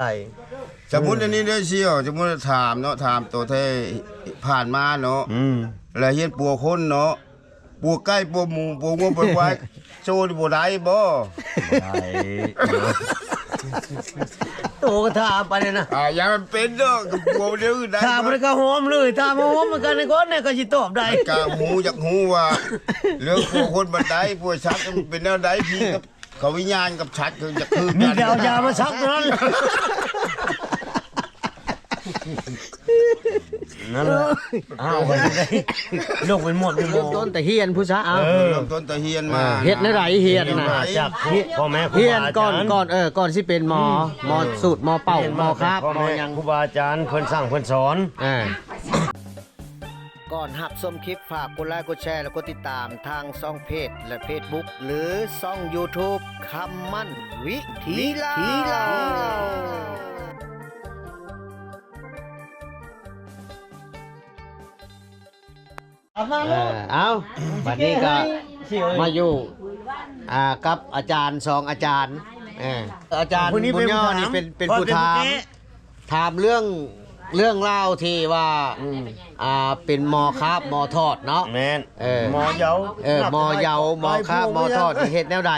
ໄດ້ ສົມມຸດອັນນີ້ເດີສ່ຽວ ສົມມຸດຖາມເນາະ ຖາມໂຕແທ້ຜ່ານມາເນາະ ອືມ ແລ້ວຮຽນປົວຄົນເນາະ ປົວໄກ່ ປົວໝູ ປົວງົວ ປົວຄວາຍ ໂຊນີ້ບໍ່ໄດ້ບໍ່? ບໍ່ໄດ້ ໂຕກໍຖາມໄປເລີຍນະ ອ່າ ຢ່າມັນເປັນເນາະ ກໍປົວແນວອື່ນໄດ້ ຖາມມັນກໍຫອມເລີຍ ຖາມມາຫອມມັນກັນກ່ອນແນ່ ກໍຊິຕອບໄດ້ ກໍຮູ້ ຢາກຮູ້ວ່າ ເລື່ອງປົວຄົນບັນໄດ ປົວສັດ ມັນເປັນແນວໃດ ຜີກັບ ເຂົາວິນຍານກັບສັດຄື ຢາກຄືກັນ ມີແຕ່ເອົາຢາມາສັກເທົ່ານັ້ນ ນັ້ນລະ ອ້າວ ໄປໄດ້ ລູກເປັນໝວດເປັນໝໍ ເລີ່ມຕົ້ນແຕ່ຮຽນພຸ້ນຊະ ເອີ ເອີ ເລີ່ມຕົ້ນແຕ່ຮຽນມາ ເຮັດແນວໃດຮຽນນະ ມາຈາກພໍ່ແມ່ຄູບາອາຈານ ຮຽນກ່ອນ ກ່ອນ ເອີ ກ່ອນຊິເປັນໝໍ ອືມ ໝໍສູດ ໝໍເປົ່າ ຮຽນມາ ໝໍຄາບ ແຕ່ພໍ່ແມ່ ໝໍຫຍັງ ຄູບາອາຈານເພິ່ນສ້າງເພິ່ນສອນ ອ່າ ກ່ອນຮັບຊົມຄລິບ ຝາກກົດໄລ ກົດແຊ ແລະ ກົດຕິດຕາມທາງຊ່ອງເພຈ ແລະ ເຟສບຸກ ຫຼື ຊ່ອງຢູທູບ ຄຳໝັ້ນວິທີລາວ ເອີ ເອົ້າ ບັດນີ້ກໍມາຢູ່ ອ່າ ກັບອາຈານສອງອາຈານ ເອີ ອາຈານບຸນຍໍນີ້ເປັນ ເປັນຜູ້ຖາມ ຖາມເລື່ອງ ເລື່ອງລາວທີ່ວ່າ ອືມ ອ່າ ເປັນໝໍຄາບໝໍທອດເນາະ ແມ່ນ ເອີ ໝໍເຍົາ ເອີ ໝໍເຍົາ ໝໍຄາບໝໍທອດນີ້ເຮັດແນວໃດ?